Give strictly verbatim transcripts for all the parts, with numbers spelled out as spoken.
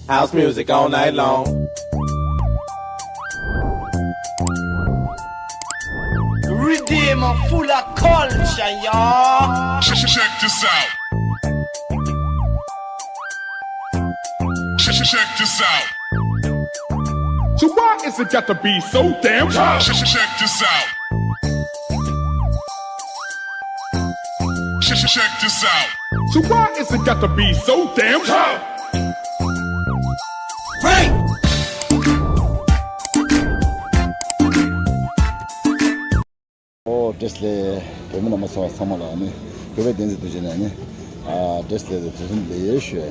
House music all night long. Redeem full of culture, y'all. Check this out. Check, check, check this out. So why is it got to be so damn tough? Check, check, check this out. Check, check, check this out. So why is it got to be so damn tough? Frank! ཨོ་བཀྲ་ཤིས་བདེ་ལེགས། བོད་མི་རྣམ་པ་ཚོ་ཚང་མ་ལ་ནི་བོད་པའི་བསྟན་འཛིན་དུ་བྱས་ནས་ནི་ཨ་བཀྲ་ཤིས་བདེ་ལེགས་དུས་གསུམ་ལེགས་ཡོད་ཞུ།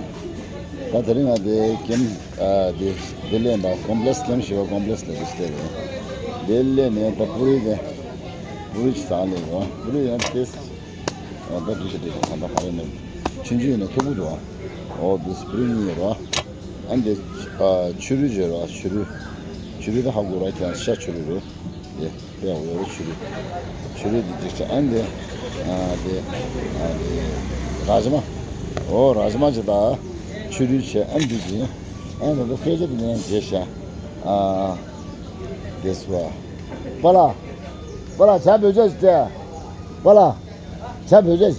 ད་དེ་རིང་ང་དེ་ཀེམ་ཨ་དེ་དེ་ལས་འབའ་ཀོམ་པི་ལེགས་སི་ཀེམ་བཞི་པ་ཀོམ་པི་ལེགས་སི་ལ་དུ་བལྟས་རེད། དེ་ལས་ནས་ད་པུ་རི་དེ་པུ་རི་ཅི་ཟ་ལས་རོ། པུ་རི་ཡང་དེ་ཨ་ད་དུ་ཞིག་དེ་ད་ད་ག་རེ་ནས་ཆུན་ཆུན་ཡིན་ན་ཐུག་པོ་འདུག་ཨ། ཨོ་དུ་སི་པུ་རི་གཉིས་ཡོད་རོ། ཨ་འདི་ཨ་ཆུ་རུལ་བརྗོད་རོ། ཆུ་རུལ་ཆུ་རུལ་ད་ཧ་གོ་ར་ཁྱེད་ཤ་ཆུ་རུལ་རེད། དེ་དཔེ་ཡག་པོ་ཡོད་རེད། ཆུ་རུལ་ཆུ་རུལ་འདི་འཇིགས་ཆ། ཨ་འདི་ཨ་དེ་ཨ་དེ་ར་ཇ་མ། ཨོ་ར་ཇ་མ་ཅི་ད་ཆུ་རུལ་བྱས། ཨ་འདི་ཅི་ཨ་འདི་ད་སྐད་ཆ་དེ་ནས་བྱས་ཤ། ཨ་དེ་སུ་ཨ་པ་ལ་པ་ལ་ཇ་བོད་ཇ་ཅི་སྟེ་པ་ལ། ཇ་བོད་ཇ།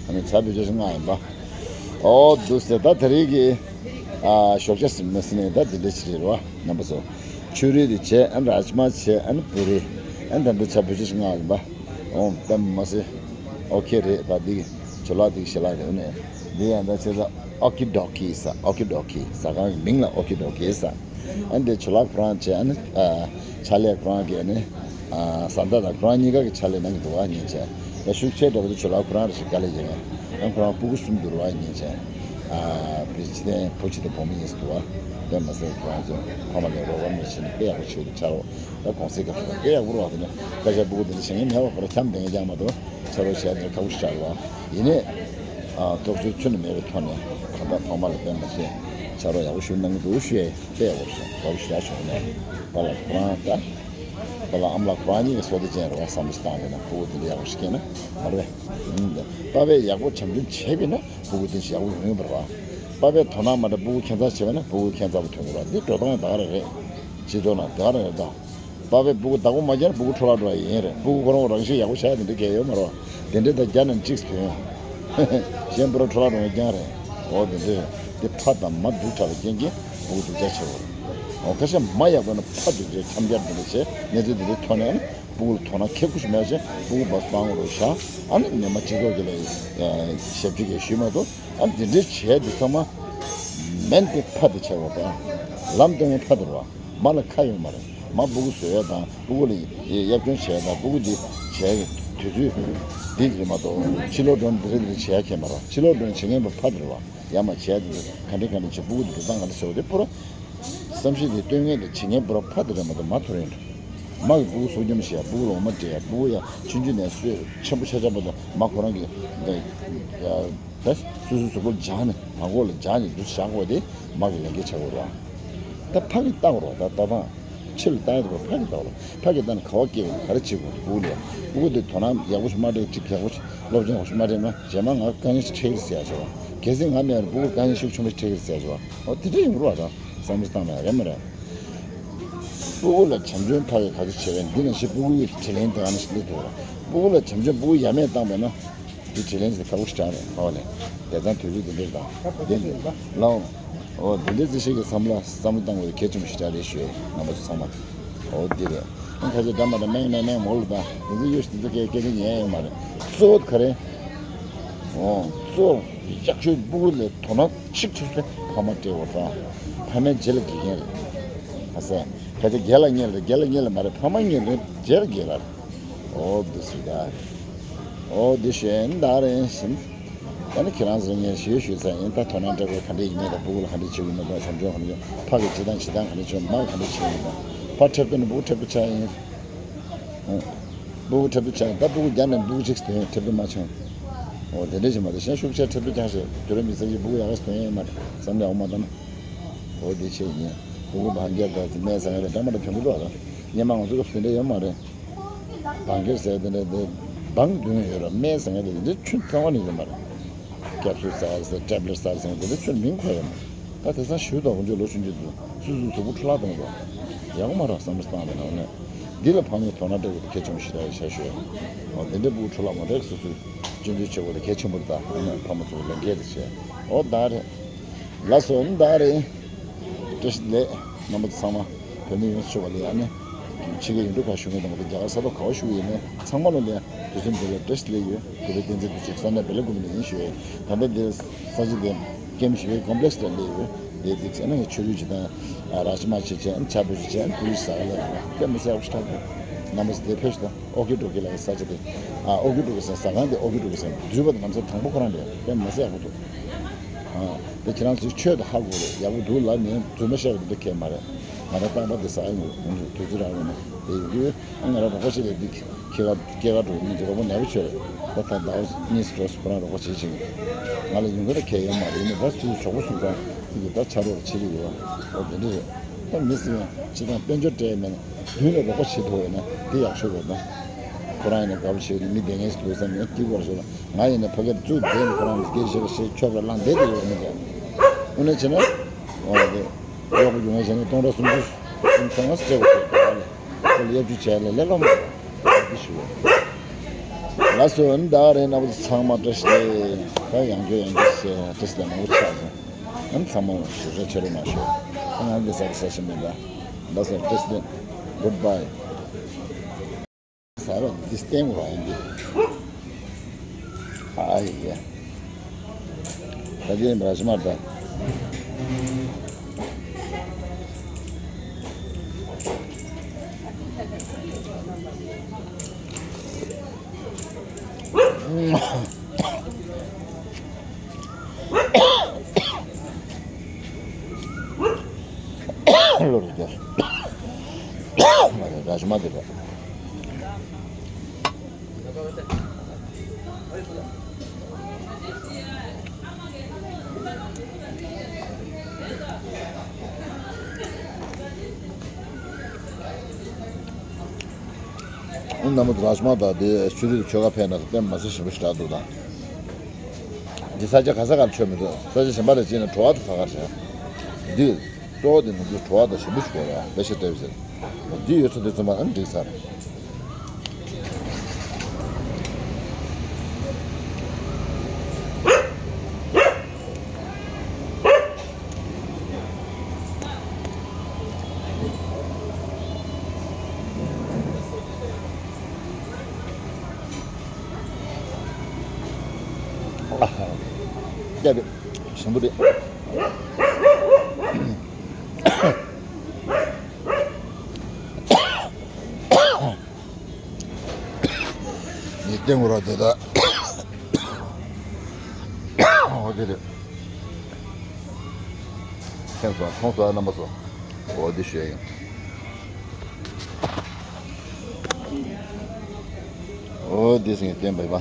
ཨ་ནི་ཇ་བོད་ཇ་ཞིག་ལྔ་ཡིན་པ། ཨོ་འདུག་ཟེར། ད་དེ་རིང་གི་ཨ་ཞོགས་ཇ་ཟིན་མ་ཟིན་ནས་ད་འདི་འདྲ་ཞིག་རེད་རོ། རྣམ་པ་ཚོ། ཆུ་རུལ་དེ་བྱས། ཨ་ར་ཇ་མ་བྱས། ཨ་ནི་པུ་རི། ཨ་ནི་ད་འདི་ཇ་བོད་ཇ་ཞིག་ལྔ་ཡིན་པ། ཨོ་ད་མ་ཟེར། ཨོ་ཁེ་རེད། ད་འདི་ཇོ་ལགས་འདི་ཞལ་ལག་རེད། ཨ་ནི་འདི་ཡང་ད་བྱས་ཙང་ཨོ་ཀི་ཌོ་ཀི་ཟ། ཨོ་ཀི་ཌོ་ཀི་ཟ་ཁང་གི་མིང་ལ་ཨོ་ཀི་ཌོ་ཀི་ཟ། ཨ་འདི་ཇོ་ལགས་ཁོ་རང་བྱས། ཨ་ནི་ཨ་ཕྱག་ལས་ཁོ་རང་གིས་ནི་ཨ་བཟའ་ཟླ་དང་ཁོ་རང་གཉིས་ཀ་གི་ཕྱག་ལས་གནང་གི་འདུག་བ་ཉིན་བྱས། ཡ་ཤུགས་ཆེ་འདྲ་པོ་དེ་ཇོ་ལགས་ཁོ་རང་རེ་ཞིག་དཀའ་ལས་བརྒྱབ་ཡ། ཨ་ཁོ་རང་སྤུ་གུ་གསུམ་འདུག་བ་ཉིན་བྱས། ཨ་བི་ཅི་ནས་བུ་གཅིག་དང་བུ་མོ་གཉིས་སུ་འདུག་བ། དེ་མ་ཟད་ཁོ་རང་ཚོ་ཕ་མ་ལ་རོགས་པ་མི་བྱེད་ནས་དཔེ་ཡག་པོ་བྱེད་ཀྱི་ཆགས་རོགས། ད་གོང་སའི་སྐབས་སུ་དཔེ་ཡག་པོ་རོགས་དེ་ནས་སྐད་ཆ་སྤུ་གུ་དེ་འདྲ་བྱེད་མཁན་མེད་པ་ཁོ་ར་འཁྱམ་བསྡད་མཁན་རྐྱང་མ་གཏོགས་ཕྱག་རོགས་བྱས་དེ་ཁག་པོ་ཞིག་ཆགས་རེད་བ། ཡིན་ནའི་ཨ་རྟོག་ཚོད་ཁྱོན་ནས་མེད་པའི་ཐོག་ནས་གང་ལྟར་ཐོག་མ་ལ་དཔེ་མ་བྱས་ཕྱག་རོགས་ཡག་པོ་ཞིག་གནང་གི་འདུག་ཞུ་ཡས། དཔེ་ཡག་པོ་ཞིག་དགའ་པོ་ཞེ་དྲག་བྱུང་ནས། པཱ་ལགས་ཁོ་རང་ད་པཱ་ལགས་ཨ་མ་ལགས་ཁོ་རང་གཉིས་ཀྱི་བསོད་བདེ་ཅན་རེད་བ། བསམ་བློ་བཏང་བས་ན་སྤུ་གུ་དེ་འདྲ་ཡག་པོ་ཞིག་སྐྱེས་ན་མ་རེད་པས། ཨུམ། པཱ་ཕས་ཡག་པོ་བྱམས་སྐྱོང་བྱས་པས་ན་སྤུ་གུ་དེ་ཞིག་ཡག་པོ་ཡོང་ཡོད་པ་རེད་བ། པཱ་ཕས་དོ་སྣང་མ་འདྲ་སྤུ་གུ་ཁྱད་མཚར་བྱས་པས་ན་སྤུ་གུ་ཁྱད་མཚར་པོ་ཐོན་གི་རེད་བ། འདི་འགྲོ་སྟངས་ད་ག་རང་རེད། སྤྱི་ཚོགས་ནང་ད་ག་རང་རེད་ད། པཱ་ཕས་སྤུ་གུ་བདག་པོ་མ་བརྒྱབ་ན་སྤུ་གུ་འཕྲོ་བརླག་འགྲོ་ཡ་ཡིན་རེད། སྤུ་གུ་ཁོ་རང་རང་བཞིན་ཡག་པོ་ཆགས་ཡ་དེ་འདྲ་གང་ཡང་ཡོད་མ་རེད་བ། དེ་འདྲའི་ད་བརྒྱ་ནང་གཅིག་ཐོན་ཡོང་། གཞན་པོ་ར་འཕྲོ་བརླག་འགྲོ་ཡ་རྐྱང་རེད། འོ་དེ་འདྲས་རེད། དེ་ཕ་དང་མ་སྡུག་དྲགས་པའི་རྐྱེན་གྱིས་སྤུ་གུ་སྡུག་ཅག་ཆེ་བོ་རེད། འོ་ཁ་ཤས་མ་ཡག་པ་ན་ཕ་སྡུག་ཅག་འཆམ་རྒྱག་འདི་འདྲ་བྱས་གནས་ཚུལ་འདི་འདྲ་ཐོན་ནས་ཨ་ནི་སྤུ་གུ་ལ་དོ་སྣང་ཁེ་ཁུ་ཞིག་མེད་བྱས་སྤུ་གུ་བ་སྤང་རོགས་བཞག་ཨ་ནི་ཉི་མ་སྤྱི་ཚོགས་ཀྱི་ལ་ཞབས་ཕྱི་གས་ཞུས་མ་གཏོགས་ཨ་ནི་འདི་འདྲས་བྱས་འདི་ཚང་མ་མེན་དེ་ཕ་དེ་ཆེ་བོ་དང་ལམ་སྟོན་མཁན་ཕ་དེ་རེད་བ། མ་ལ་ཁ་ཡོད་མ་རེད། མ་སྤུ་གུ་བཟོ་ཡ་དང་སྤུ་གུ་ལ་གཡབ་སྐྱོར་བྱེད་ཡ་དང་སྤུ་གུ་འདི་བྱས་དུས་ཚོད་འདི་རེད་མ་གཏོགས་ཕྱི་ལོགས་འགྲོ་ན་འདི་རེད་འདི་རེད་བྱེད་ཡ་ཁྱད་མ་རེད། ཕྱི་ལོགས་འགྲོ་ན་བྱེད་མཁན་པ་ཕ་དེ་རེད་བ། ཡ་མ་བྱས་དེ་ག་འདྲ་ག་འདྲ་བྱེད་སྤུ་གུ་འདི་འགྲོ་སྟངས་ག་འདྲ་བྱེད་དེ་པུ་ར་བསམ་ཤེས་དེ་སྟོན་མཁན་དེ་བྱེད་མཁན་པུ་ར་ཕ་དེ་རེད་མ་གཏོགས་མ་ཐུ་རེད་འགྲོ། མ་གི་སྤུ་གུ་གསོ་སྐྱོང་བྱེད་ཡ་སྤུ་གུ་ལ་འོ་མ་སྤྲད་ཡ་སྤུ་གུ་ཡ་ཆུང་ཆུང་ནས་གསོས་ཆེན་པོ་ཆགས་ཆགས་པ་དང་མ་ཁོ་རང་གི་ད་སོ་སོའི་གཟུགས་པོ་སྦྱངས་ནས་མ་གོ་ལ་སྦྱངས་ནས་འདུག་བཞག་དགོས་དེ་མ་གི་ལས་འགན་ཆགས་དགོས་རེད་བ། ད་ཕ་གི་ལྟ་དགོས་རེད་བ། ད་ལྟ་སྟངས་ཕྱི་ལ་ལྟ་ཡ་དེ་ཕ་གི་ལྟ་དགོས་རེད། ཕ་གི་ལྟ་ན་ག་བ་སྐྱེ་དགོས་ག་རེ་བྱེད་དགོས་སྤུ་གུ་ལ་ཡ་སྤུ་གུ་དེ་དོ་སྣང་ཡག་པོ་ཞིག་མ་སྤྲད་ཅིག་ཡག་པོ་ཞིག་སློབ་སྦྱོང་ཡག་པོ་ཞིག་མ་སྤྲད་ན་རྗེས་མ་ང་དཀའ་ངལ་ཞིག་འཕྲད་ཀྱི་རེད་ཟེར་ཡ་ཞིག་བ། གལ་སྲིད་ང་མེད་ན་སྤུ་གུ་དཀའ་ངལ་ཤུགས་ཆེན་པོ་ཞིག་འཕྲད་ཀྱི་རེད་ཟེར་ཡ་ཞིག་བ། འོ་དེ་འདྲ་ཡིན་དགོས་རེད་བ། ད་བསམ་བློ་བཏང་ན་རེད་མ་རེད། སྤུ་གུ་ལ་བྱམས་སྐྱོང་ཕ་གིས་ག་ཚོད་བྱས་པས་འདི་ནང་བཞིན་སྤུ་གུ་ཡི་དྲིན་ལན་དེ་ག་ནང་བཞིན་སླེབས་ཐུབ་རེད། སྤུ་གུ་ལ་བྱམས་སྐྱོང་སྤུ་གུ་ཡ་མེད་བཏང་བས་ན། འདི་དྲིན་ལན་ཟེར་ཁག་པོ་ཞེ་དྲག་རེད་ཧ་བ་ལས། དེ་ཙང་དུས་ཚོད་འདི་འདྲ་དང་འདི་འདི་ལའོ། འོ་འདི་འདྲའི་རྩིས་ཤིག་གི་བསམ་བློ་བསམ་བློ་བཏང་དགོས་གལ་ཆེན་པོ་ཞེ་དྲག་རེད་ཞུ་ཡས་རྣམ་པ་ཚོ་ཚང་མ། འོ་འདི་རེད། ཨང་ཁ་ཤས་འདྲ་མ་འདྲ་མེང་མེང་མེང་མོ་ལ་དང་འདི་ཚོ་ཡོད་ཤི་འདི་ཚོ་སྐད་སྐད་ཆ་ཉན་ཡོད་མ་རེད། གཙོ་བོ་ག་རེད། འོ་གཙོ་བོ་ཡག་ཤོས་སྤུ་གུ་ལ་དོ་སྣང་གཅིག་ཁྲིད་ཚེ་ཕ་མ་སྤྲད་དགོས་རེད། ཕ་མའི་རྗེས་ལ་དགེ་རྒན་རེད། ཨ་ས། ཕལ་ཆེར་རྒན་ལགས་རྙེད་ལ་རྒན་ལགས་རྙེད་ལ་མ་རེད། ཕ་མ་རྙེད་ལ་རྗེས་ལ་རྒན་ལགས་རེད། འོ་འདི་སུ་ད། འོ་འདི་ཞེས་ད་རེད་ཤིན། ད་ནི་ཁྱེད་རང་ཚོ་ངས་ཞུས་ཞུས་ཚར་ཡིན། ད་དོ་སྣང་སྤྲད་དགོས་ག་འདྲས་ཡིན་མིན་དང་སྤུ་གུ་ལ་ག་འདྲས་བྱེད་དགོས་མིན་དང་བྱམས་སྐྱོང་ག་འདྲས་བྱེད། ཕ་གི་བྱེད་སྟངས་བྱེད་སྟངས་ག་འདྲས་བྱེད། མ་གི་ག་འདྲས་བྱེད་དགོས་མིན་དང་། ཕ་ཁྲེབ་ཏུ་ནི་སྤུ་གུ་ཁྲེབ་ཏུ་ཆགས་ཡིན། སྤུ་གུ་ཁྲེབ་ཏུ་ཆགས་ཡིན། ད་སྤུ་གུ་བརྒྱ་ནས་སྤུ་གུ་གཅིག་ཐོན་ཁྲེབ་ཏུ་མ་ཆགས། འོ་དེ་འདྲས་བྱེད་མ་དེ་གཞན་ཤུགས་ཆེ་ཁྲེབ་ཏུ་ཆགས་ཤེས་དུས་རབས་མི་ཚེ་གི་སྤུ་གུ་ཡག་ག་ཞིག་ཐོན་ཡིན་མ་རེད་བསམ་ལས་འོང་མ་ད་ན། འོ་དེ་ཆེ་ཡིན། སྤུ་གུ་བང་རྒྱབ་དང་དེ་སྨན་ཟ་ཡ་ལ་འདྲ་མ་འདྲ་ཐོན་གི་འདུག་ཨ། སྔོན་མ་ང་ཚོ་སྐབས་སུ་དེ་འདྲ་ཡོད་མ་རེད། བང་རྒྱབ་ཟ་ཡ་དེ་འདྲ་དེ་བང་བརྡུང་ཡ་ཡོད་ར་སྨན་ཟ་ཡ་དེ་འདྲ་ཁྱོན་ཚང་བ་ནས་ཡོད་མ་རེད། ཀེབ་སུལ་ཟ་ཡ་ཟེར་ཊེབ་ལེཊ་ཟ་ཟེར་དེ་འདྲ་ཁྱོན་མིང་གོ་ཡོད་མ་རེད། ད་དེང་སང་ཞུ་དང་འོ་འདྲ་ལོ་ཆུང་ཆུང་དུ་སུ་སུ་གཟུགས་པོ་འཕྲོ་བརླག་གཏོང་དགོས། ཡག་པོ་མ་རེད་བསམ་བློ་བཏང་དེ་ནང་ནས། འདི་ལ་ཕ་མས་དོ་སྣང་སྤྲད་དགོས་དེ་གལ་ཆེན་པོ་ཞིག་རེད་ཤག་ཤོད། འོ་དེ་འདྲའི་སྤུ་གུ་འཕྲོ་བརླག་མ་རེད། སོ་སོས་སྐྱོན་བརྗོད་བྱེད་དགོས་དེ་གལ་ཆེན་པོ་རེད། ད་ཨ་ནི་ཕ་མ་ཚོ་ལས་འགན་རེད་བྱས། འོ་ད་རེད། ལགས་སོ། ཨ་ནི་ད་རེད། བཀྲ་ཤིས་བདེ་ལེགས། རྣམ་པ་ཚོ་ཚང་མ་བོད་མི་ཡོངས་སུ་ཆོས་པ་ལ་ཡང་ནི་ཕྱི་རྒྱལ་ཡུལ་གྲུ་ཁག་བཞུགས་མཁན་དང་། རྒྱ་གར་ས་ཐོག་ག་པར་བཞུགས་ཡོད་ནའི་ཚང་མ་ལ་ལ་ཡང་དུས་གསུམ་བདེ་ལེགས་བཀྲ་ཤིས་བདེ་ལེགས་ཡོད། གུས་པས་བསྟན་འཛིན་རྡོ་རྗེ་ས་གནས་སྦེལ་ཀོབ་ནས་ཡིན་ཞུ་ཡས། ད་ལྟ་འདིར་ས་ཆ་འདི་ཀེམ་བཞི་པའི་ཀོམ་པི་ལེགས་སི་ལ་སླེབས་ཡོད། འདིར་འདི་ཚོ་ནི་ཆོས་རིགས་ཅིག་དང་ར་ཇི་མ་ཅིག་བྱས། ཆབ་བུ་ཅིག་བྱས། ཕུ་རི་ཟ་ག་ལ་ཡོད། དཔེ་མི་སྲིད་ཡག་པོ་ཞིག་འདུག། རྣམ་པ་ཚོ་འདིར་ཕེབས་ཤིག་དང་། ཨོ་ཀི་ཀྲོ་ཀི་ལ་ཡི་ས་ཆ་འདི། ཨ་ཨོ་ཀི་ཀྲོ་ཀི་ཟེར་ཟ་ཁང་འདི་ཨོ་ཀི་ཀྲོ་ཀི་ཟེར། འཛུལ་བ་དང་ལམ་སང་དང་པོ་ཁོ་རང་རེད། དཔེ་མི་སྲིད་ཡག་པོ་འདུག། ཨ། དེ་ཁྱེད་རང་ཚོས་ཆོས་དེ་ཧ་གོ་རེད། ཡག་པོ་འདུག་ལབ་ནས་རྫུན་མ་བཤད་པ་དེ་འདྲ་གང་ཡང་མ་རེད། ང་རང་རྟག་པར་དེ་ཟ་ཡི་ཡོད། དུས་ཚོད་རག་ལ་ནས་དེ་ཡོང་གི་ཡོད། ཨ། ང་རང་རོགས་པ་བྱེད་པའི་འདི་སྐྱེས་སྐར་སྐྱེས་སྐར་འགྲོ་ཡིན་གྱི་རོགས་པ་ནག་པོ་བྱས་རེད། ཁོ་ད་ཟླ་བ་གཉིས་སུ་འགྲོ་སུ་ཁོ་རང་རོགས་པ་བྱེད་བཞིན་ཡོད། ང་ལ་ཡོང་གི་ལ་གལ་ཡོད་མ་རེད། ཡིན་ནའི་ད་སུས་གྲོགས་པོ་སུ་ཚང་ཚིག་གི་ད་ཆ་རོགས་བྱེད་ཀྱི་ཡོད། འོ་དེ་འདྲ་རེད། ད་མི་སྲིད་ཡང་ཅི་དང་དཔལ་འབྱོར་སྤྲད་མེད་ན་མདུན་ལ་རོགས་པ་བྱེད་ཐུབ་ཡོད་ན་དེ་ཡག་ཤོས་རེད། ད་ཁོ་རང་ཡིན་ན་དགའ་པོ་བྱེད་ནས་མི་བདེ་ངན་ཞིག་འདུག་བསམ་ནས་སྐྱིད་པོ་རེད་ཤོད་ལ། ང་ཡིན་ན་ཕ་གིར་བཙུགས་བསྡད་ནས་ཁོ་རང་གི་སྒེར་བྱེད་ལ་ཞེས་ཆོབ་ར་ལངས་བསྡད་དེ་ཡོད་མི་འདུག། དངོས་གནས་བྱས་ན། འོ་དེ། གཡོག་པོ་ཡོང་ཡ་བྱས་ནས་སྟོང་ཕྲག་སུམ་ཅུ་སུམ་ཅུ་ལྔ་སྤྲད་དགོས་ཞེས་ད་ལས་ཁོ་ལ་གཡོ་སྒྱུ་བྱས་ལས་ལས་སླ་མོ་རེད། འདི་ཞུ་བ། ལགས་སོ། ཨ་ནི་ད་རེས་རྣམ་པ་ཚོ་ཚང་མ་བཀྲ་ཤིས་བདེ་ལེགས། ད་ཡང་བསྐྱར་ཡང་བསྐྱར་བཀྲ་ཤིས་བདེ་ལེགས་མང་པོ་ཆགས་སོང་། ཨ་ནི་ཚང་མ་ཞུ་ཚོད་ཆེ་རུ་མ་ཞུ། ཨ་ང་འདི་ཟ་ཟ་ཞིག་མིན་ད། ལགས་སོ། བཀྲ་ཤིས་བདེ་ལེགས། Goodbye། ཟ་རོགས་འདི་སྟེང་རོགས་ཡིན་འདི། ཨ་ཡ། ད་གིན་ར་ཤི་མ་ད། ལོ་རེ་རྒྱ། མ་རེད། ར་ཤི་མ་དེ་རེད། ཨུ་རྣམ་པ་ཚོ་ར་ཤི་མ་དང་དེ་ཆུ་ཚོད་ཆོལ་ཁ་ཕེབས་ན་དཔེ་མི་སྲིད་ཞིམ་པོ་ཞིག་རག་འདུག་ད། འདི་ས་ཆ་ག་ས་གར་མཆོད་མི་འདུག། ས་ཆ་གཞན་པ་ལ་ཕྱིན་ན་བྲོ་བ་དང་ས་གར་བྱས། འདི་གཙོ་བོ་དེ་ང་ཚོ་བྲོ་བ་དང་ཞིམ་པོ་ཞིག་དགོས་རེད། ལེ་ཤ་སྤྲད་པ་ཟེར། འདི་ཡོད་ཚོད་འདི་ཚང་མ་ཨང་འགྲིག་ས་རེད། ཨ་ཧ། ཡ་དེ་ཞིམ་པོ་རེད། ངས་བསྟན་དགོས་ར་དེ་ད། འོ་དེ་རེད། ཁྱེད་ཚོ་ཁོང་ཚོ་རྣམ་པ་ཚོ། འོ་དེ་ཞུ་ཡ་ཡིན། འོ་དེ་ཟིན་བསྟན་པའི་པ།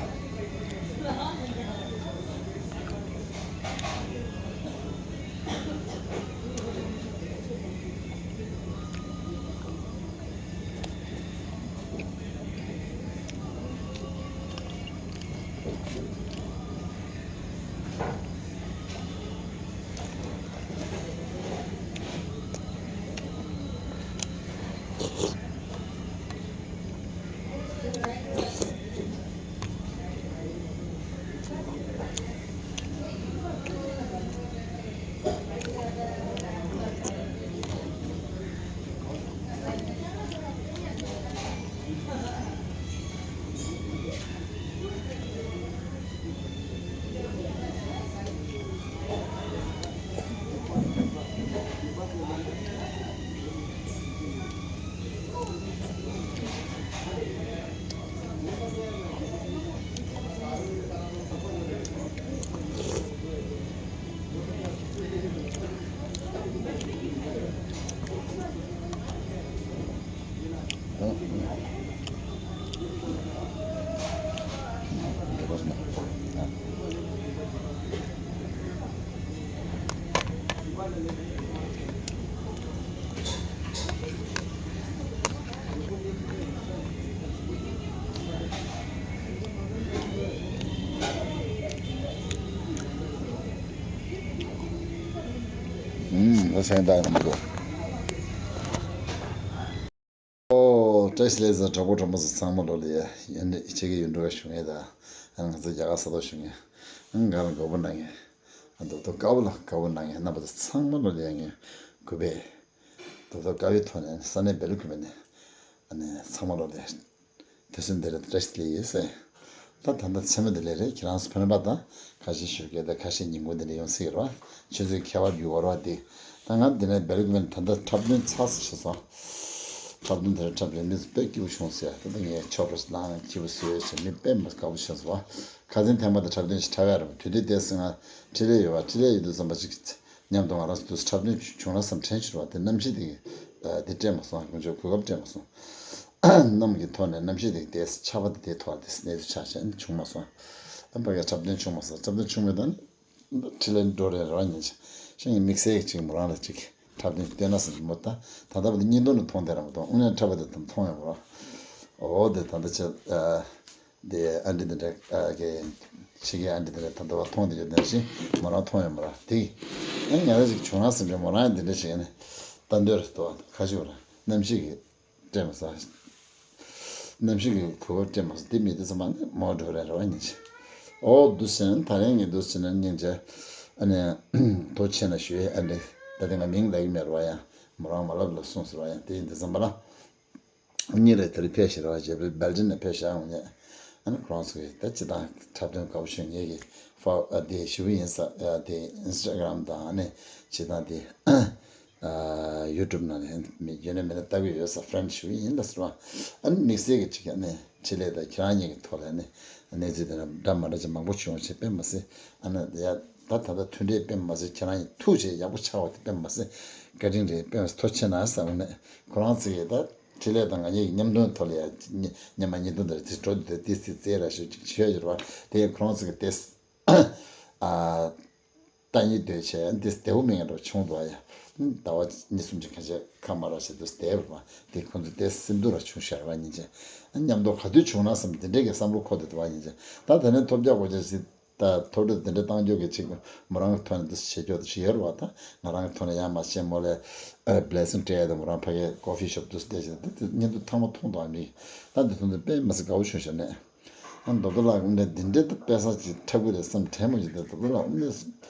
ཨུམ། ད་སེང་ད་མི་འདུག་ཨོ། བཀྲ་ཤིས་བདེ་ལེགས། གྲོགས་པོ་གྲོགས་མོ་ཚོ་ཚང་མ་ལོ་ལ་ཡ་ཡོན་ཏན་ཆེ་གི་ཡོན་འགྲོ་བ་ཞུ་ངེས་ད། ང་ཚོ་རྒྱ་གར་ས་ཐོག་ཞུ་ངེས། ང་ལ་དགའ་པོ་གནང་ངེས། ང་རྡོག་རྡོག་དཀར་པོ་ལ་དགའ་པོ་གནང་ངེས། རྣམ་པ་ཚོ་ཚང་མ་ལོ་ལ་ཡ་ངས་གུས་པས། རྡོག་རྡོག་དཀར་པོའི་ཐོག་ནས་ས་གནས་སྦེལ་ཀོབ་ནས་ཨ་ནི་ཚང་མ་ལོ་ལ་ཡ། དེ་ཚོ་འདི་རེད། བཀྲ་ཤིས་བདེ་ལེགས་ཟེར། ད་ད་ལྟ་མཚན་མོ་འདི་ལས་རེད། ཁྱེད་རང་ཚོ་ཕན་པ་དང་ཁ་ཤས་ཞོགས་ཀས་དང་ཁ་ཤས་ཉིན་གུང་འདི་འདྲ་ཡོང་སྲིད་རེད་བ། ཆུ་ཚོད་ཁྱད་པར་འགྱུར་བ་རེད་བ། དེ་ད་ང་འདི་ནས་སྦེལ་ཀོབ་ནས་ད་ལྟ་འཁྲབ་སྟོན་ཚར་ཟེར་བྱས་སོང་། འཁྲབ་སྟོན་དེ་འཁྲབ་རེད། མི་ཚོ་དཔེ་སྐྱིད་པོ་བྱུང་ཟེར། ད་ལྟ་ངས་ཆོག་པ་ཞིག་བླངས། སྐྱིད་པོ་བཟོས་བྱས་མི་དཔེ་མ་དགའ་པོ་བྱུང་སོང་བ། ཁ་སང་ཐེངས་མ་དེ་འཁྲབ་སྟོན་ཞིག་འཁྲབ་ཡ་རེད་བ། དུས་དེ་དེ་སང་ང་འཕྲིན་ལས་ཡོད་བ། འཕྲིན་ལས་ཡོད་དུས་ཙམ་པ་ཅིག་མཉམ་དུ་ང་རང་ཚོ་འདུག་སེ་འཁྲབ་སྟོན་བྱུང་ན་བསམ་དྲན་བྱུང་བ། དེ་གནམ་གཤིས་དེ་དེ་སྤྲད་མ་སོང་། དགུན་ཆོས་གོ་སྐབས་སྤྲད་མ་སོང་། གནམ་གྱི་ཐོག་ནས་གནམ་གཤིས་དེ་དེ་ཆར་པ་དེ་དེ་ཐོག་དེ་གནས་ཚུལ་ཆགས་བྱས་བྱུང་མ་སོང་། ཨ་ཕ་གིར་འཁྲབ་སྟོན་བྱུང་མ་སོང་། འཁྲབ་སྟོན་བྱུང་མེད་ད་ནི་འཕྲིན་ལས་འགྲོ་རེད་ར་ཉིན་ཅིག་ཤིང་གི་དམིགས་བསལ་གྱི་ཅིག་མོ་རང་ལ་ཅིག་འཁྲབ་སྟོན་ཅིག་སྟོན་ན་བསམ་གྱི་མོ། ད་ད་ལྟ་བར་དུ་བརྙན་ཐུང་ནས་མཐོང་བསྡད་ར་མ་གཏོགས་དངོས་གནས་འཁྲབ་པ་དེ་ད་མཐོང་ཡོད་མ་རེད། འོ་དེ་ད་ལྟ་ཆེ། དེ་ཨ་འདྲི་འདི་འདྲ་གི་ཕྱི་རྒྱལ་ཨ་འདྲི་འདི་འདྲ་ད་ལྟ་བ་མཐོང་དེ་ཡོད་དེ་ནང་བཞིན་མོ་རང་མཐོང་ཡོད་མ་རེད། དེ་ཡང་ཉག་ར་ཞིག་བྱུང་ན་ཟེར་འདྲ་མོ་རང་ཡང་འདི་འདྲ་ཞིག་ནི་ལྟ་འདོད་རེད་དོ། ཁ་ཤུ་ར་གནམ་གཤིས་ཀྱི་སྤྲད་མ་ཟ། གནམ་གཤིས་ཀྱི་གོ་སྐབས་སྤྲད་མ་ཟ། དེ་མི་དེ་ཚང་མ་ནི་མོ་འགྲོ་རེད་ར་བ་ཉིན་ཆེ། ཨོ་འདུག་སེ་ད་རིང་ངས་འདུག་སེ་ན་སྙིང་རྗེ་ཨ་ནི་ཐུགས་རྗེ་ཆེ་ཞུ་ཡས། ཨ་འདྲི་ད་དེ་ང་མིང་ལབ་ཀྱི་མེད་ར་བ། ཡང་མོ་རང་མ་ལབ་ལབ་གསུངས་ཟེར་བ། ཡང་དེ་ཡིན་དུས་ཙམ་པ་ལ། གཉིས་རེ་དེ་རིང་ཕེབས་ཤིག་ར་བ། རྗེ་བོད་སྦེལ་ཇམ་ནས་ཕེབས་ཤག་འོང་ནས། ཨ་ནི་ཁོ་རང་ཚོ་གིས་ད་སྤྱི་བཏང་འཁྲབ་སྟོན་དགའ་པོ་བྱུང་། ངེད་ཀྱི་ཧྥ་ཨ་དེ་ཞུ་གི་ཡིན་ས། ཨ་དེ་ཨིན་སི་ཊ་གྷ་རམ་དང་ཨ་ནི་སྤྱི་བཏང་དེ་ཨ་ཡུ་ཊུབ་ནང་ནས་མི་ཡོད་ན་མེད་ན་ལྟ་གི་ཡོད་ས། ཕེ་རེན་ཌི་ཞུ་གི་ཡིན་ལ་ཟེར་བ། ཨ་ནི་དམིགས་བསལ་གྱི་ཅིག་ཨ་ནི་འཕྲིན་ལས་དང་ཁྱེད་རང་གཉིས་ཀྱི་ཐོག་ལ་ནི་གནས་ཚུལ་དེ་འདྲ་འདྲ་མ་འདྲ་ཅིག་མང་པོ་བྱུང་བྱས། དཔེ་མ་སྲིད་ཨ་ནི་ཡ་ད་ད་ལྟ་མཐུན་འབྲེལ་དཔེ་མ་སྲིད་ཁྱེད་རང་གཉིས་ཐུགས་རྗེ་ཡག་པོ་ཆགས་པ་དེ་དཔེ་མ་སྲིད་བཀའ་དྲིན་རེད། དཔེ་མ་སྲིད་ཐུགས་རྗེ་ཆེ་གནང་ཟེར་བ་ནི་ཁོ་རང་ཚོ་གིས་ད། འཕྲིན་ལས་དང་ང་གཉིས་ཀྱི་མཉམ་དོན་ཐོག་ལ་ཡ་ཉི་ཉི་མ་ཉིན་ཐོ་འདིར་དེ་འགྲོ་འདི་ཏིས་ཏིས་རྩེ་ར་ཞུ་ཅིག་བྱས་ཡོད་རེད་བ། དེ་ཡང་ཁོ་རང་ཚོ་གི་ཏིས་ཨ་ལྟ་ཉིན་སྡོད་བྱས་ཏིས་བདེ་བོ་མིན་འགྲོ་བྱུང་འདུག་ཡ། ཟླ་བ་གཉིས་གསུམ་ཅིག་ཁ་ཤས་ཁ་མ་ར་བྱས་ཏིས་བསྡད་པ། དེ་ཁོ་ཚོ་ཏིས་སེམས་སྡུག་ར་བྱུང་ཤག་ར་ཉིན་ཅན། མཉམ་དུ་ག་དུས་བྱུང་ན་བསམ་དེ་འདྲས་ཀྱི་བསམ་བློ་འཁོར་བསྡད་འདུག་བ་ཉིན་ཅན། ད་དེ་ནས་ཐོབ་རྒྱག་དགོས་ཅེས་ཟིན། ད་ཐོབ་འདོད་དེ་འདྲ་བཏང་རྒྱུ་གི་ཅིག་མོ་རང་གི་ཐོག་ནས་འདུ་བྱེད་རྒྱུ་དེ་ཞིག་ཡོད་རེད་བ། ད་ང་རང་གི་ཐོག་ནས་ཡང་མ་བྱས་མོ་ལས་ཨ་བྷི་ལེ་སིང་སྤྲད་ཡ་དང་། མོ་རང་ཕ་གིའི་ཀོ་ཕི་ཤོབ་དུ་བསྡད་བྱས། ད་དེ་བརྙན་ཐུང་ཐང་མ་མཐོང་དང་མི། ད་འདི་ཐོག་ནས་དཔེ་མ་སྲིད་དགའ་བོ་བྱུང་ཤག་ནས། ཨ་རྡོག་རྡོག་ལགས་དངོས་གནས་འདི་འདྲའི་ད་དཔེ་ས་ཅིག་འཁྲབ་གི་རེད་བསམ་དྲན་མོ་ཅིག་ད་རྡོག་རྡོག་ལགས་དངོས་གནས་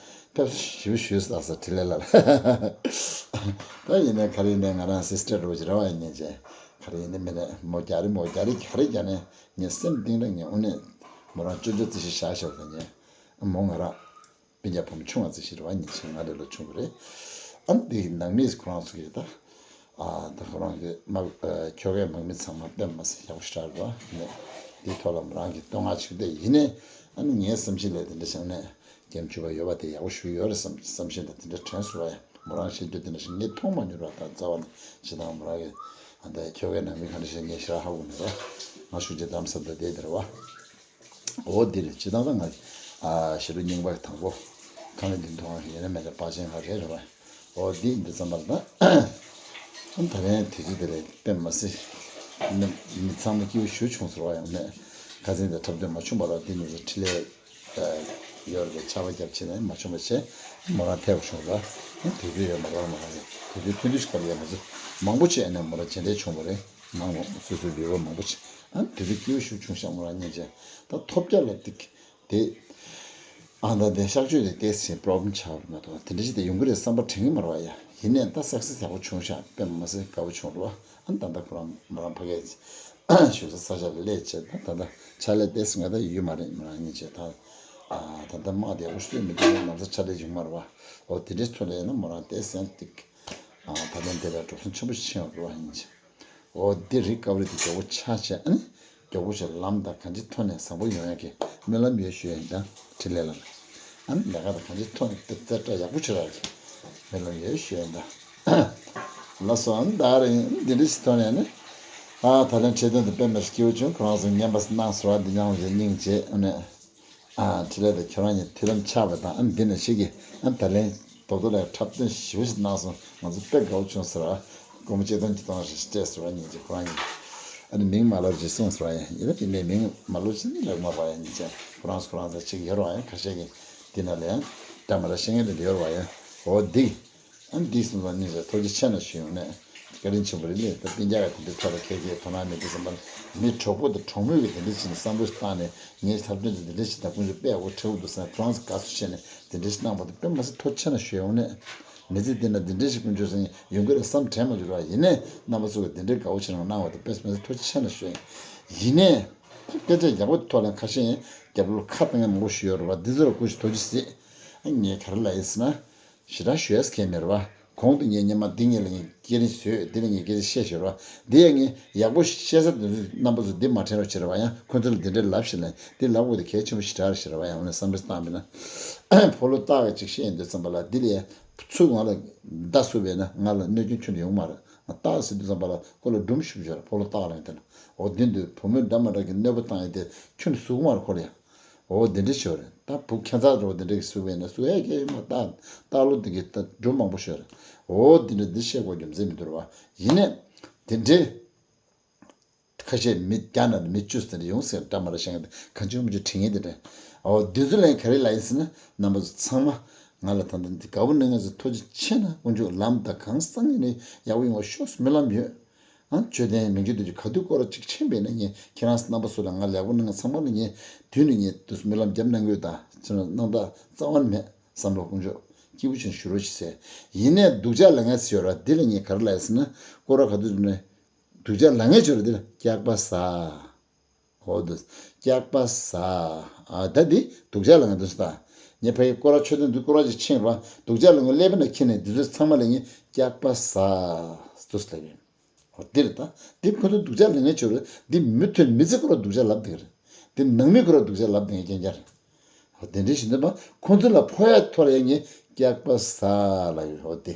ཕེབས་བསུ་ཞེ་པོ་ཞུས་ས་ས་འཕྲིན་ལས་ལགས། ད་ཡིན་ནའི་ག་རེ་ཡིན་ནའི་ང་རང་སི་སི་ཊར་འདྲ་བོ་ཅིག་རེད་བ། ཡིན་ནའི་ཅེ་ག་རེ་ཡིན་ནའི་མིན་ནའི་མོ་རྒྱ་རི་མོ་རྒྱ་རི་ག་རེ་རྒྱ་ནས། ངའི་སེམས་གཏིང་ལ་ངས་དངོས་གནས་མོ་རང་ཅོ་ཅོ་རྩི་ཤིང་བཞག་བཞག་པ་དང་། ངས་མོ་ང་རང་སྤུན་ཀྱག་བུ་མོ་ཆུང་བ་རྩི་ཤིང་རེད་བ། ཉིན་ཕྱེད་ང་ལས་ལོ་ཆུང་གི་རེད། ཨ་ནི་དེའི་ནང་མིས་ཁོ་རང་ཚོ་གིས་ད་ཨ་ད་ཁོ་རང་གི་དམག་ཨ་ཁྱོ་གའི་དམག་མི་ཚང་མ་དཔེ་མ་སྲིད་ཡག་པོ་ཞེ་དྲག་རེད་བ། ངས་དེའི་ཐོག་ལ་མོ་རང་གི་བསྟོད་བསྔགས་བྱེད་ཀྱི་འདུག་ཡིན་ནའི་ཨ་ནི་ངའི་བསམ་ཤེས་ལས་དེ་འདྲ་བྱུང་ནས། རྒྱན་ཆུ་བ་ཡོད་པ་དེ་ཡག་པོ་ཞིག་ཡོད་རེད་བསམ་བསམ་བཞིན་དང་དེ་འདྲ་དྲན་སོང་བ། ཡང་མོ་རང་བཤད་རྒྱུ་དེ་འདྲ་ཞིག་ངས་མཐོང་མ་མྱོང་ར། ད་རྩ་བ་ནས་ཇི་ལྟར་མོ་རང་གིས་ཨ་ད་ཁྱོ་གའི་ནང་མི་ག་འདྲ་ཞིག་ངས་ཞེ་དྲག་ཧ་གོ་མེད་ར། ང་ཤུགས་ཀྱིས་གདམ་ས་འདི་བསྡད་དེ་རེད་བ། འོ་འདི་རེད། ཇི་ལྟར་ད་ང་ཨ་ཞེ་ལུ་རྙིང་པ་དང་པོ་ཁང་བའི་མདུན་ཐོག་ཡིན་ན་མེད་ན་པ་ཆེན་ང་རེད་རེད་བ། འོ་འདི་འདི་ཙམ་པར་ད་ད་རན་དེ་ཅི་དེ་རེད། དཔེ་མ་སྲིད་མི་ཚང་མ་སྐྱིད་པོ་ཞུ་བྱུང་ཟེར་བ། ཡང་ནས་ཁ་སང་དེ་འཁྲབ་སྟོན་མ་བྱུང་བ་ར། འདི་ནས་འཕྲིན་ལས། ཡོད་རེད། ཆར་པ་བརྒྱབ་བྱས་ནས་མ་བྱུང་བ་བྱས། མོ་རང་ཐད་པ་བྱུང་ར། དུས་ཚོད་ཡོད་མ་རེད་བ། མོ་རང་གི་དུས་ཚོད་ཐུང་ཐུང་ཞིག་ག་ལ་ཡོད་མ་ཚོད་མང་པོ་བྱས་ནས་མོ་རང་མཇལ་འཕྲད་བྱུང་བ་རེད། ནང་སོ་སོའི་ལུས་པོ་མང་པོ་བྱས། ཨ་དུས་ཚོད་སྐྱིད་པོ་ཞིག་བྱུང་ཤག་མོ་རང་ཉིན་བྱས་ད་ཐོབ་རྒྱག་ལ་ཏིག་དེ་ཨ་ད་དེ་གཤག་བཅོས་དེ་ཏེ་སི་པོ་རོབ་ལེམ་ཆགས་པ་མ་གཏོགས་དེ་འདྲ་ཞིག་དེ་ཡོང་གི་རེད་བསམ་པ་དྲན་གི་མ་རེད་བ། ཡ་ཡིན་ནའི་ད་སག་སེ་སི་ཡག་པོ་བྱུང་ཤག་དཔེ་མ་སྲིད་དགའ་པོ་བྱུང་ར་བ། ཨ་ད་ལྟ་ཁོ་རང་མོ་རང་ཕ་གིའི་བཞུགས་ས་ས་ཆ་ལ་སླེབས་བྱས། ད་ད་ལྟ་ཕྱག་ལས་ཏོག་ཙམ་ང་ད་ཡོད་མ་རེད། མོ་རང་ཉིན་བྱས་ད་ཨ་ད་ལྟ་དམག་དེ་ཡག་པོ་ཤོད་མི་འདུག་ལམ་སང་ཕྱག་ལས་བྱུང་མ་རེད་བ། འོ་དེ་འདྲའི་ཐོག་ལ་ཡིན་ན་མོ་རང་ཏོག་ཙམ་ཏིག་ཨ་ད་ལན་དེ་ལ་འགྲོ་སོང་ཆེན་པོ་ཞིག་ཕྱིན་ཡོད་རེད་བ། ཉིན་བྱས་འོ་དེ་རིགས་དཀའ་བ་རིགས་དེ་མགྱོགས་པོ་ཆགས་བྱས། ཨ་ནི་མགྱོགས་པོ་ཞིག་ལམ་དང་གང་ཅིའི་ཐོག་ནས་བཟང་པོ་ཡོང་ཡག་གི་སྨོན་ལམ་ཡོད་ཞུ་ཡིན་ཀྱང་འཕྲིན་ལས་ལ། ཨ་ནི་ལས་ཀ་དང་གང་ཅིའི་ཐོག་ནས་ཏིག་ཙམ་ཡག་པོ་བྱེད་རག་གི་སྨོན་ལམ་ཡོད་ཞུ་ཡིན་ད། ལགས་སོ། ཨ་ནི་ད་རེས་འདི་འདྲ་ཞིག་ཐོག་ནས་ནི། ཨ་ད་ལན་འཕྲལ་དོན་དུ་དཔེ་མེད་སྐྱིད་པོ་བྱུང་། ཁོ་རང་ཚོ་ངན་པ་གནང་ཟེར་བ་འདི་སྙིང་རྗེ་སྙིང་རྗེ། ཨ་ནི་ཨ་འཕྲིན་ལས་དང་ཁྱོད་རང་གཉིས་མཐུན་ལམ་ཆགས་པ་དང་། ཨ་ནི་འདི་ནས་ཤིག་གིས་ཨ་ནི་ད་ལན་རྡོག་རྡོག་ལ་འཁྲབ་སྟོན་ཞེ་པོ་ཞིག་གནང་སོང་། ང་ཚོ་དཔེ་དགའ་བོ་བྱུང་ཟེར་བ། སྒོར་མོ་གཅིག་སྟོང་གཅིག་སྟོང་ཞིག་སྤྲད་ཟེར་བ། ཉིན་གཅིག་ཁོ་རང་གཉིས་ཨ་ནི་མིང་མ་ལབ་ཅིག་གསུངས་ཟེར་བ། ཡིན་ཡིན་ན་དེ་ནས་མིང་མ་ལབ་ཅིག་ནི་ལབ་མ་རེད་བ། ཡ་ཉིན་གཅིག་ཁོ་རང་ཁོ་རང་ཚོ་ཅིག་ཡོད་རེད་བ། ཡ་ཁ་ཤས་ཀྱིས་འདི་ན་ལ་ཡང་འདྲ་མ་འདྲ་བཤད་མཁན་དེ་འདྲ་ཡོད་རེད་བ། ཡ་འོ་འདི། ཨ་འདི་གསུངས་པ་ནི་ཐུགས་རྗེ་ཆེ་གནང་ཞུ་ཡོང་ནས་བཀའ་དྲིན་ཆེན་པོ་རེད། ལས་ད་སྤུན་ཀྱག་གི་དེ་འདྲའི་ཐོག་ལ་ཁྱེད་ཀྱིས་དོ་སྣང་མེད་དུས་ཙམ་པ་ལ་མི་གྲོགས་པོ་དང་གྲོགས་མོས་ཀྱི་དེ་འདྲ་བྱས་ནས་བསམ་བློ་བཏང་ནས་ངའི་འཁྲབ་སྟོན་དེ་དེ་འདྲ་བྱས་ན་ཀུན་སྤྱོད་དཔེ་ཡག་པོ་འཁྲབ་འདུག་བསམ་ཁོ་རང་ཚོ་དགའ་བསུ་བྱས་ནས་དེ་འདྲ་ཞིག་གནང་བ་དེ་དཔེ་མ་སྲིད་ཐུགས་རྗེ་ཆེ་གནང་ཞུ་ཡོང་ནས། མི་ཚེ་འདི་ན་འདི་འདྲ་ཞིག་ཀུན་སྤྱོད་ཟིན་ཡོང་གི་རེད་བསམ་དྲན་མ་བྱུང་ར། ཡིན་ནའི་རྣམ་པ་ཚོ་གིས་འདི་འདྲའི་དགའ་བོ་བྱས་ནས་གནང་བ་དེ་དཔེ་མ་སྲིད་ཐུགས་རྗེ་ཆེ་གནང་ཞུ་ཡོང་། ཡིན་ནའི་སྐད་ཆ་ཡག་པོ་ཐོག་ལ་ཁ་ཤས་རྒྱབ་ལོགས་ཁ་བཏང་མཁན་མང་པོ་ཞིག་ཡོད་རེད་བ། འདི་ཚོ་ལ་སྐུ་མཁྱེན་ཐུགས་རྗེ་གཟིགས། ངས་ག་རེ་ལབ་ཡིན་ཟེར་ན། ཞེ་དྲག་ཞུ་ཡས་མཁན་མེད་རེད་བ། གོང་དུ་ངས་སྔོན་མ་འདི་ངས་ལ་ངས་སྐད་རིང་བཟོས། འདི་ལ་ངས་སྐད་ཆ་བཤད་ཞོར་བ། འདི་ཡང་ངས་ཡག་པོ་བཤད་ས་འདི་ཚོ་རྣམ་པ་ཚོ་འདི་མ་དྲན་རོགས་བྱེད་རེད་བ། ཡང་ཁོ་ཚོ་ལ་འདི་འདྲའི་ལབ་ཞིག་ལ་འདི་ལབ་དགོས་དེ་གལ་ཆེན་པོ་ཞེ་དྲག་རེད་ཞེས་རེད་བ། ཡང་ངས་བསམ་བློ་བཏང་བས་ན་ཕོ་ལོ་སྟག་གི་ཅིག་བཤད་ཡོང་དུས་ཙམ་པ་ལ་འདི་ལས་ཚུར་ང་ལ་བརྡ་གསུངས་པས་ན་ང་ལ་གནོད་སྐྱོན་ཁྱོན་ནས་ཡོང་མ་རེད། སྟག་ཟེར་དུས་ཙམ་པ་ལ་ཁོ་ལ་སྒྲུང་ཞུ་བྱས་རེད། ཕོ་ལོ་སྟག་ལ་ཡང་དེ་ན་འོ་འདི་འདུག་བུ་མོས་འདྲ་མ་འདྲ་གི་གནོད་པ་བཏང་ཡོད་དེ་ཁྱོན་ནས་གསུང་གི་མ་རེད་ཁོ་ལ་ཡང་། འོ་དེ་འདྲ་ཞིག་རེད། ད་བུ་ཁྱད་མཚར་འདྲ་བོ་དེ་འདྲ་གི་གཟུགས་པས་ན་གཟུགས་ཡག་གི་མ་ད་ལྟ་ལོ་འདི་གི་ད་སྒྲུང་མང་པོ་ཞིག་རེད། འོ་དེ་འདྲ་འདི་བཤད་དགོས་རྒྱུ་མཚན་མི་འདུག་རེད་བ། ཡིན་ནའི་དེ་འདྲའི་ཁ་ཤས་མི་བརྒྱ་ན་མི་བཅུ་ཙམ་ཡོང་ཟེར་འདྲ་མ་འདྲ་བཤད་མཁན་དེ་གང་བྱུང་མི་བྱུང་དྲན་མཁན་དེ་འདྲ། འོ་དེ་ཚོ་ལ་ག་རེ་ལབ་ཡིན་ཟེར་ན་རྣམ་པ་ཚོ་ཚང་མ་ང་ལ་ད་ལྟ་འདི་དགའ་པོ་གནང་མཁན་ཚོ་ཐུགས་རྗེ་ཆེ་གནང་། དཀོན་མཆོག་ལམ་དང་གང་བསམ་ཡིན་ནའི་ཡག་པོ་ཡོང་བ་ཤོག་སྨོན་ལམ་ཡོད། ཨ་མཆོད་རྟེན་མི་འགྱུར་དུས་ཀྱི་ག་དུས་སྐོར་གཅིག་ཕྱིན་པས་ན་ངས་ཁྱེད་རང་རྣམ་པ་ཚོ་ལ་ང་ལེགས་པོ་གནང་ཚང་མ་ལ་ངས་དུས་ནས་ངས་དུས་སུ་སྨོན་ལམ་བརྒྱབ་གནང་གི་ཡོད། ད་ཁྱེད་རང་གནང་སྟངས་རྩ་བ་ནས་མེད་བསམ་བློ་དཀོན་མཆོག་སྐྱིད་པོ་བྱུང་ཞུ་རོགས་བྱེད་ཟེར། ཡིན་ནའི་སྡུག་ཅག་ལབ་མཁན་ཞིག་ཡོད་ར། འདི་ལ་ངས་ག་རེ་ལབ་ཡོད་ཟེར་ན་སྐོར་ར་ག་དུས་ནས་སྡུག་ཅག་ལབ་མཁན་ཞིག་ཡོད་ར། འདི་ལ་སྐྱག་པ་ཟ། འོ་དུ་སྐྱག་པ་ཟ། ཨ་ད་འདི་སྡུག་ཅག་ལབ་མཁན་དུ་ཟ། ངས་ཕ་གི་སྐོར་ར་མཆོད་རྟེན་དུ་སྐོར་ར་ཅིག་ཕྱིན་ར་སྡུག་ཅག་ལབ་མཁན་སླེབས་པ་ན་ཁྱེད་ནས་འདི་ཚོ་ཚང་མ་ལ་ངས་སྐྱག་པ་ཟ་དུ་ཟ་ལབ་ཡོད། འོ་འདིར་ད་འདི་ཁོ་ཚོ་སྡུག་ཅག་ལབ་མཁན་ཅིག་ཡོད་རེད། འདི་མུ་མཐུད་མི་ཚེ་ཁོ་ར་སྡུག་ཅག་ལབ་བསྡད་ཀྱི་རེད། འདི་ནང་མི་ཁོ་ར་སྡུག་ཅག་ལབ་བསྡད་མཁན་རྐྱང་རྐྱང་རེད། འོ་དེ་འདྲའི་ཞིག་འདི་མ་ཁོ་ཚོ་ལ་ཕོག་ཡ་ཐོར་ཡ་ངས་སྐྱག་པ་ཟ་ལབ་ཡོད། འོ་དེ་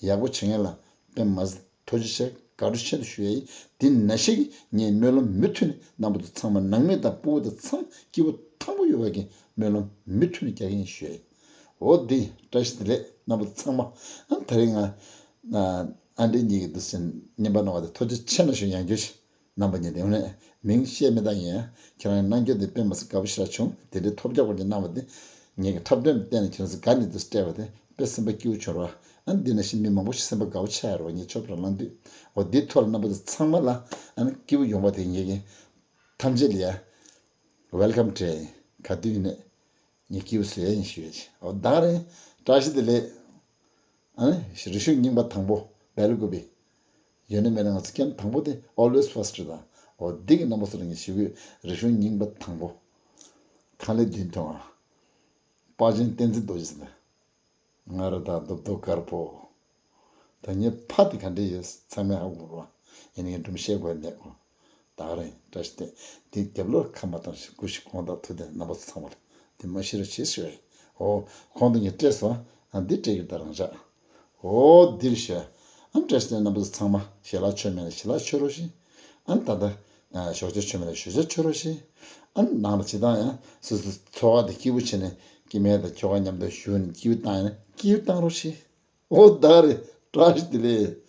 ཡག་པོ་བྱེད་མཁན་ལ་དཔེ་མ་སྲིད་ཐུགས་རྗེ་ཆེ་དགའ་སྤྲོ་ཆེན་པོ་ཞུ་ཡ་ཡིན། འདི་ནང་བཞིན་གྱི་ངས་སྨོན་ལམ་མུ་མཐུད་ནས་རྣམ་པ་ཚོ་ཚང་མ་ནང་མི་དང་ཕྲུ་གུ་དང་ཚང་སྐྱིད་པོ་ཐང་པོ་ཡོད་པ་གི་སྨོན་ལམ་མུ་མཐུད་ནས་རྒྱག་གི་ཡིན་ཞུ་ཡ་ཡིན། འོ་འདི་བཀྲ་ཤིས་བདེ་ལེགས་རྣམ་པ་ཚོ་ཚང་མ། ཨ་ད་རེས་ང་ཨ་འདྲེ་གཉིས་ཀྱི་འདུག་སེ་བརྙན་པར་གནང་བ་དེ་ཐུགས་རྗེ་ཆེ་གནང་ཞུ། ཡང་བསྐྱར་ཞུ། རྣམ་པ་གཉིས་དེ་ནས་མིང་བཤད་མི་བཏང་ཡིན། ཁྱེད་རང་གི་རྣམ་འགྱུར་དེ་དཔེ་མ་སྲིད་དགའ་པོ་ཞེ་དྲག་བྱུང་། དེ་འདྲའི་ཐོབ་རྒྱག་པ་གི་གནང་བ་དེ་ངེད་ཀྱི་འཁྲབ་སྟོན་དུ་བལྟས་ནས་ཁྱེད་རང་ཚོ་དགའ་ནས་འདུག་སྤྲད་པ་དེ་དཔེ་སེམས་པ་སྐྱིད་པོ་བྱུང་ར། ཨ་འདི་ནང་བཞིན་མི་མང་པོ་ཞིག་སེམས་པ་དགའ་པོ་ཆགས་ཡོད་རེད་བ། ངས་ཆོབ་ར་ལངས་དུས། འོ་འདི་ཐོག་ལ་རྣམ་པ་ཚོ་ཚང་མ་ལ་ཨ་ནི་སྐྱིད་པོ་ཡོང་བ་དེ་ངེད་ཀྱི་ཐམས་ཅད་ལ་ཡ་ཝེལ་ཀམ་དྲན། ག་དུས་ཡིན་ནའི་ངས་སྐྱིད་པོ་བཟོ་ཡ་ཡིན་ཞུ་ཡ་ཆེ། འོ་ད་རེད། བཀྲ་ཤིས་བདེ་ལེགས། ཨ་ནི་རིག་གཞུང་རྙིང་པ་དང་པོ་བེ་ལི་ཀུ་པི། ཡོད་ན་མེད་ན་ང་ཚོ་ཀེམ་དང་པོ་དེ་always first རེད་ད། འོ་འདི་གི་རྣམ་པ་ཚོ་ལ་ངས་ཞུ་གི་ཡོད། རིག་གཞུང་རྙིང་པ་དང་པོ། ཁང་ལེ་བདུན་ཐོང་ཨ། དཔལ་ཆེན་བསྟན་འཛིན་རྡོ་རྗེ་ཟེར་ན། ང་ར་དང་རྡོབ་རྡོབ་དཀར་པོ། ད་ངའི་ཕ་དེ་ག་འདྲ་ཡོད་ཚང་མས་ཧ་གོ་རོགས། ཡིན་ནའི་སྒྲུང་བཤད་དགོས་མེད་གོ། ད་ག་རེད་བཀྲ་ཤིས་བདེ། དེ་རྒྱབ་ལོགས་ཁ་མ་བཏང་ཞིག་སྐུ་ཞིག་དགོངས་དག་ཐུགས་ལྡན་རྣམ་པ་ཚོ་ཚང་མ་ལ་དེ་མ་ཤི་ར་བྱེད་ཞུ་བས། འོ་ཁོང་དུ་ངས་སྤྲད་སོང་། ཨ་འདི་སྤྲད་ཀྱི་ད་རང་ཅག་འོ་འདིར་ཤོད། ཨ་བཀྲ་ཤིས་བདེ་རྣམ་པ་ཚོ་ཚང་མ་ཞལ་ལག་མཆོད་མེད་ལ་ཞལ་ལག་མཆོད་རོགས་ཤིག་ཨ་ད་ལྟ་ཞོགས་ཇ་མཆོད་མེད་ལ་ཞོགས་ཇ་མཆོད་རོགས་ཤིག་ཨ་ནང་ལ་ཇི་ལྟར་ཡང་སོ་སོའི་འཚོ་བ་དེ་སྐྱིད་པོ་བྱས་ནས་སྐྱེ་དམན་དང་ཁྱོ་ག་མཉམ་དུ་བཞུགས་ནས་སྐྱིད་པོ་བཏང་ཡང་སྐྱིད་པོ་བཏང་རོགས་ཤིག་འོ་ད་རེད། བཀྲ་ཤིས་བདེ་ལེགས།